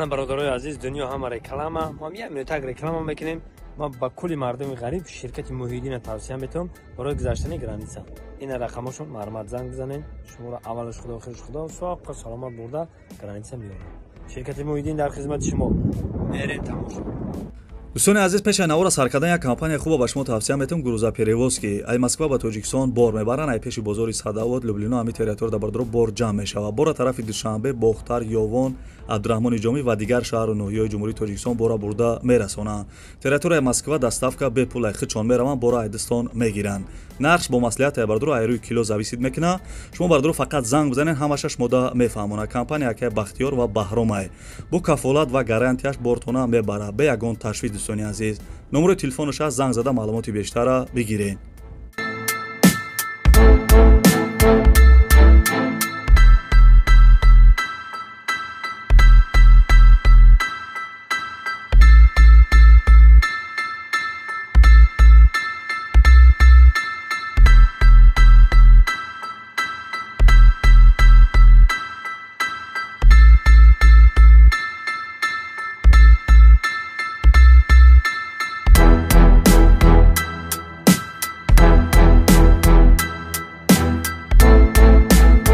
Ана, бародарои азиз, дунё ҳама реклама. Мо ҳам як минутак реклама мекунем. Ман ба кулли мардуми ғариб ширкати Муҳиддина тавсия метавам барои гузаштани граница. Ина рақамошон, марҳамат, занг бизанед. Шуморо аввалаш Худо, охираш Худо, соққа саломат бурда граница меорад. Ширкати Муҳиддин дар хизмати шумо. Мерем тамошо. Дӯстони азиз, пеши навора сар кардан як компания хуба ба шумо тавсия метавам: «Грузоперевозки». Ай Москва ба Тоҷикистон бор мебаранд. Ай пеши бозори Садовод, Люблино, ҳами территория бардаро бор ҷамъ мешавад. Бора тарафи Душанбе, Бохтар, Ёвон, Абдураҳмони Ҷомӣ ва дигар шаҳру ноҳияҳои Ҷумҳурии Тоҷикистон бора бурда мерасонанд. Территорияи Москва доставка бепул, ай худшон мераванд, бора айдистон мегиранд. Нархш бо маслиҳат, ай бардоро, ай рӯи кило зависит мекунад. Шумо, бардоро, фақат занг бизанед, ҳамаша шумода мефаҳмонад. Компания акай Бахтиёр ва Баҳромай бо кафолат ва гарантияш бортона мебарад бе ягон ташвиш. Дӯстони азиз, номерои телефонаш аст, занг зада маълумоти бештара бигиред.